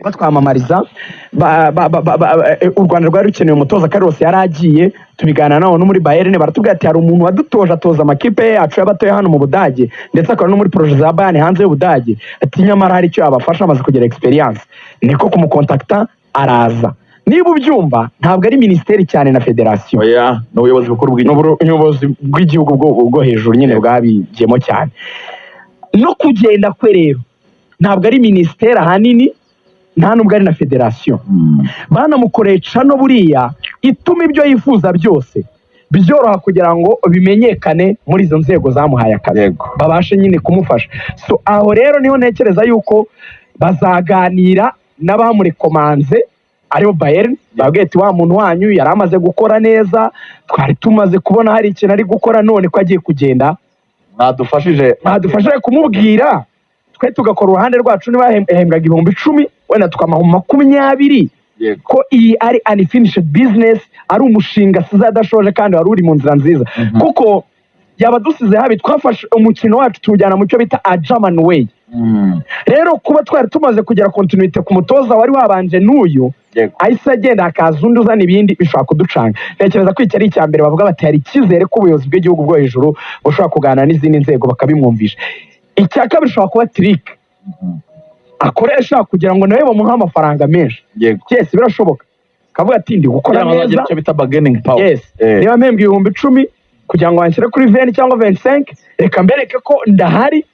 Batwamamariza u Rwanda rwari rukeneye umutoza. Carlos yari agiye, tubiganira nabo no muri Bayern, baratubwira ati hari umuntu wadutoje, atoza amakipe yacu y'abatoya hano mu Budage, ndetse akaba no muri projet za Bayern hanze y'Ubudage, ati nyamara hari icyo yabafasha, amaze kugira experience. Niko kumukontakta araza. Niba ubyumva, ntabwo ari minisiteri cyane na federasiyo. Oya, ni ubuyobozi bukuru ni bw'igihugu. Ubuyobozi bw'igihugu bwo hejuru nyine bwabigiyemo cyane. No kugenda kwe rero ntabwo ari minisiteri ahanini, nta nubwo ari na federasiyo. Banamukoreye channel buriya ituma ibyo yifuza byose byoroha kugira ngo bimenyekane muri izo nzego zamuhaye akazi, babashe nyine kumufasha. So aho rero niho ntekereza yuko bazaganira n'abamurekomanze, aribo Bayern, babwiye ati wa muntu wanyu yari amaze gukora neza, twari tumaze kubona hari ikintu ari gukora, none ko agiye kugenda, mwadufashije. Mwadufashije kumubwira, twe tugakora uruhande rwacu. Niba yahembwaga 10,000, wenda tukamuha 20, ko iyi ari unfinished business, ari umushinga asize adashoje kandi wari uri mu nzira nziza, kuko yaba dusize habi. Twafashe umukino wacu tuwujyana mu cyo bita a German way. Rero kuba twari tumaze kugira continuité ku mutoza wari wabanje n'uyu ahise agenda, hakaza undi uzana ibindi, bishobora kuducanga. Ntekereza ko iki ari icya mbere bavuga bati hari icyizere ko ubuyobozi bw'igihugu bwo hejuru bushobora kuganira n'izindi nzego bakabimwumvisha. Icya kabiri ushobora kuba trick akoresha kugira ngo nawe bamuhe amafaranga menshi. Yes, birashoboka, kavuga ati ndi gukora kugira ngo neza. azagire icyo bita bargaining power. Yes. Niba mpembwa 10,000, kugira ngo banshyire kuri 20 cyangwa 25, reka mbereke ko ndahari,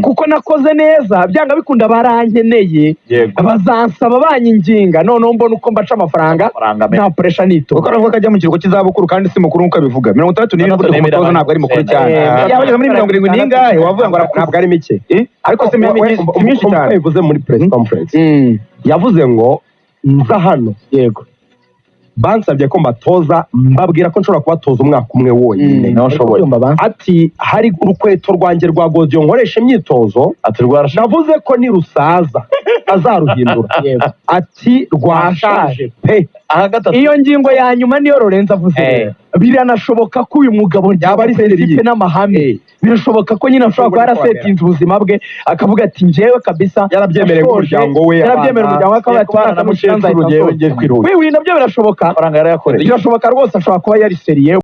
kuko nakoze neza, byanga bikunda barankeneye, bazansaba banyinginga, noneho mbona uko mbaca amafaranga Amafaranga menshi. nta pressure nito. Kuko aravuga ko ajya mu kiruhuko cy'izabukuru, kandi si mukuru nk'uko abivuga. 62 ku mutoza ntabwo ari mukuru cyane. Yaba ageze muri 70 n'ingahe wavuga ngo arakuze. Ntabwo ari mike. Eh? Ariko si myinshi cyane. Bivuze muri press conference, yavuze ngo nza hano, bansabye ko mbatoza, mbabwira ko nshobora kubatoza umwaka umwe wonyine. Niho nshoboye. Urumva ba? Ati hari urukweto rwanjye rwa godiyo nkoresha imyitozo, Ati rwarashaje. navuze ko nirusaza azaruhindura. Ati rwashaje pe. Aha gatatu. Iyo ngingo ya nyuma niyo Lorenzo avuze. Rero biranashoboka ko uyu mugabo Yaba ari principe sérieux. n'amahame. Birashoboka ko nyine ashobora kuba yarasetinze ubuzima bwe, akavuga ati njyewe kabisa Yarabyemereye ndashoje. nk'umuryango we, yarabyemereye abana. umuryango we, akavuga ati Kubana na umwaka mukecuru, nzahita ngewe nsohoka. ngiye kwiruhukira. Oui, nabyo birashoboka. Amafaranga yarayakoreye. Birashoboka rwose, ashobora kuba yari sérieux.